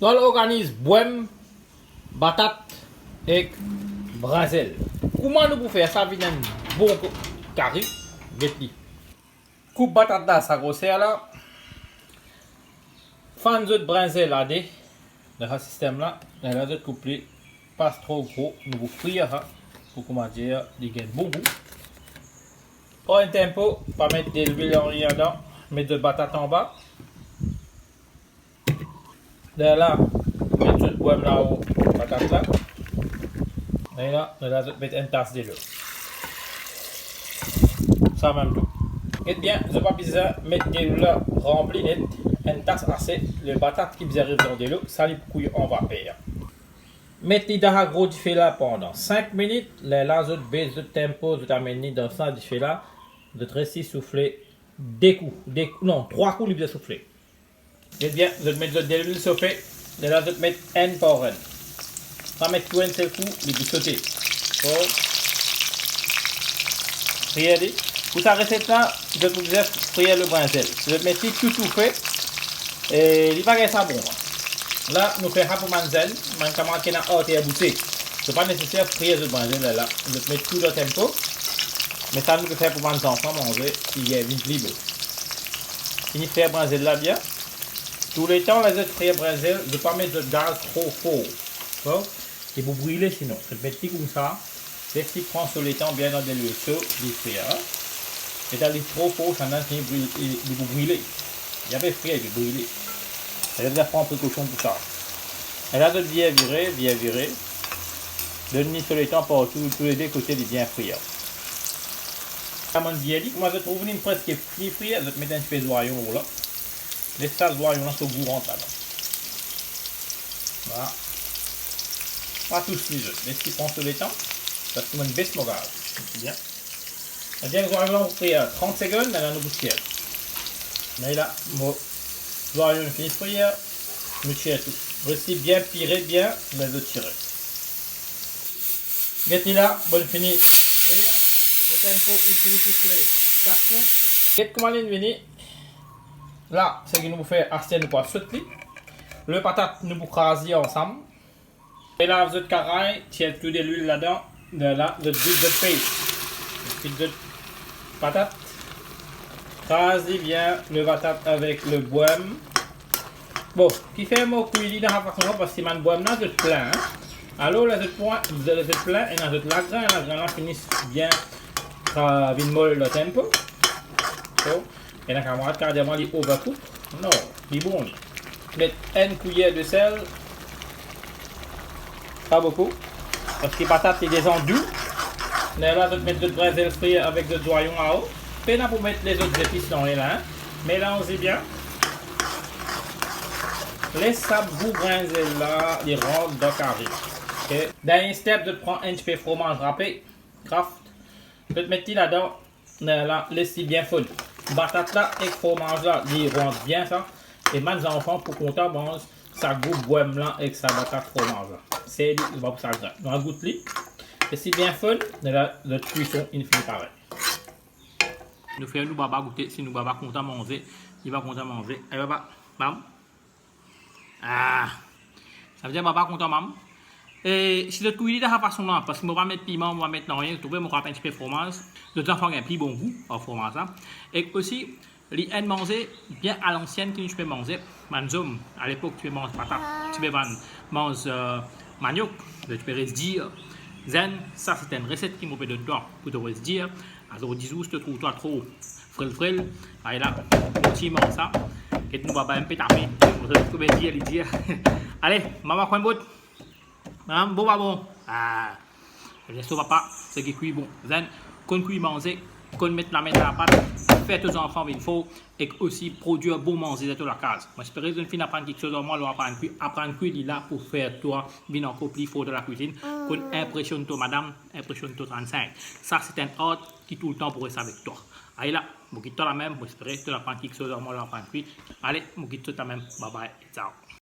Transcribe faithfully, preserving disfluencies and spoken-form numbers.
Pa'l organiz bwem, batat ek brinzel. Kouma nou pou fer sa vinn enn bon ko-, kari? Get li. Koup batat la sa groser la. Fann zot brinzel a de dan sa sistem la. Lerla zot koup li, pa tro gro, nou pou frir sa pou, koumadir, li gagn bon gou. Pran enn tempo, pa met delwil anrien ladan, met zot batat anba. Lerla, met zot bwem lao batat la. Lerla, lerla zot met enn tas delo. Samem tou. Get bien, zot pa bizin met delo la ranpli net, enn tas ase, le batat ki bizin ariv dan delo, sa li pou kwi an vaper. Met li dan sa gro dife la pandan sink minit, lerla zot bes zot tempo, zot amenn li dan sa dife la, zot les li soufle de kou, de kou, non, trwa kou li bizin soufle. Ebien, zot met zot delwil sofe, lerla zot met enn par enn. Pa met tou enn sel kou, li pou sote. Bon. Frir li. Pou sa reset la, zot pou bizin frir le brinzel. Zot met li tou toufe, e li pa gagn sa bon. La, nou fer sa pou bann zenn, bann kamarad ki ena arter bouse. Se pa neseser frir zot brinzel la, la. Zot met tou dan tempo. Me sa nou pe fer pou bann zanfan manze, ki vinn pli bon. Fini frir brinzel la bien. Touletan, ler zot frir brinzel, zot pa met zot gaz tro for. Bon? Li pou brile sinon. Zot met li koumsa, les li pran so letan bien dan delwil so, li frir, a. E si li tro for, sa inn fini bril-, li, li pou brile. Li ape frir, li pou brile. Zot bizin pran prekosion pou sa. E la, zot bien vire, bien vire. Donn li so letan partou, tou le de kote, li bien frir. Sa bann bien li, kouma zot trouv li preske fini frir, zot met enn tipe zwayon lor la. Les sa zwayon la so gou rant ladan. Vwala. Pa tous li zot, les li pran so letan, parski mo bes mo gaz. Bien. Lerla zwayon la pou frir trant segonn, lerla nou pou tir. Lerla mo zwayon fini frir, nou tir tou. Les li bien pire bien, lerla zot tire. Get li la, bon fini frir. Mo tempo inn fini soufle kat kou. Get kouma linn vini. La, seki nou pou fer, aster nou pou sot li. Le patat, nou pou kraz li ansam. E lav zot karay, tir tou delwil ladan. Lerla, zot vid zot pe. Zot vid zot patat. Kraz li bien, le patat avek le bwem. Bon, kifer mo kwi li dan sa fason la, parski bann bwem la, zot plin, en. Alor, ler zot pran, ler zot plin, ena zot lagrin, lagrin la fini bien, sa vinn mol dan tempo. So, ena kamarad kapav dir mwa li overcook. Non, li bon li. Met enn kwiyer disel, pa boukou, parski patat li deza dou. Lerla zot met zot brinzel frir avek zot zwayon lao. Pena pou met lezot zepis dan li la, en. Melanz li bien. Les sa gou brinzel la, li rant dan kari. Ok. Dernie step, zot pran enn tipe fromaz rape, Kraft. Zot met li ladan, lerla les li bien fonn. Batat la ek fromaz la, li rant bien sa. E bann zanfan pou kontan manz sa gou bwem la ek sa batat fromaz la. Se li, li pa pou sa grin. Nou al gout li. Les li bien fonn, lerla zot kwison inn fini pare. Nou fer nou baba goute, si nou baba kontan manze, li pa kontan manze. E baba, bam. Ah, savedir baba kontan, mam. E si zot kwi li dan sa fason la, parski mo pa met piman, mo pa met nanye, zot trouve mo kapav met enn tipe fromaz. Zot zanfan gagn pli bon gou ar fromaz la. Ek osi, li enn manze bien alansienn ki nou ti pe manze. Bann zom, alepok, ti pe manz patat, ti pe vann, manz, eh, maniok, zot ti pe res dir. Zenn, sa se enn reset ki mo pe donn twa pou to res dir. Alor, dizour, si to trouv twa tro frel frel, ale la, kontign manz sa. Get nou baba enn pe tape. Mo trouv dir, li dir. Ale, mama, konn bout. Mama, bon, pa bon. Ah. Ebien, so papa, seki kwi bon. Zenn, konn kwi manze, konn met lame dan lapat, fer to zanfan vinn for, ek osi prodwir bon manze dan to lakaz. Mo espere zot finn aprann kiksoz ar mwa, lor aprann kwi, aprann kwi li la pou fer twa vinn ankor pli for dan lakwizinn, konn inpresionn to madam, inpresionn to trant-sink. Sa se enn art ki toultan pou res avek twa. Ale la, mo kit twa lamem, mo espere to aprann kiksoz ar mwa, lor aprann kwi. Ale, mo kit twa lamem, bye bye, ciao.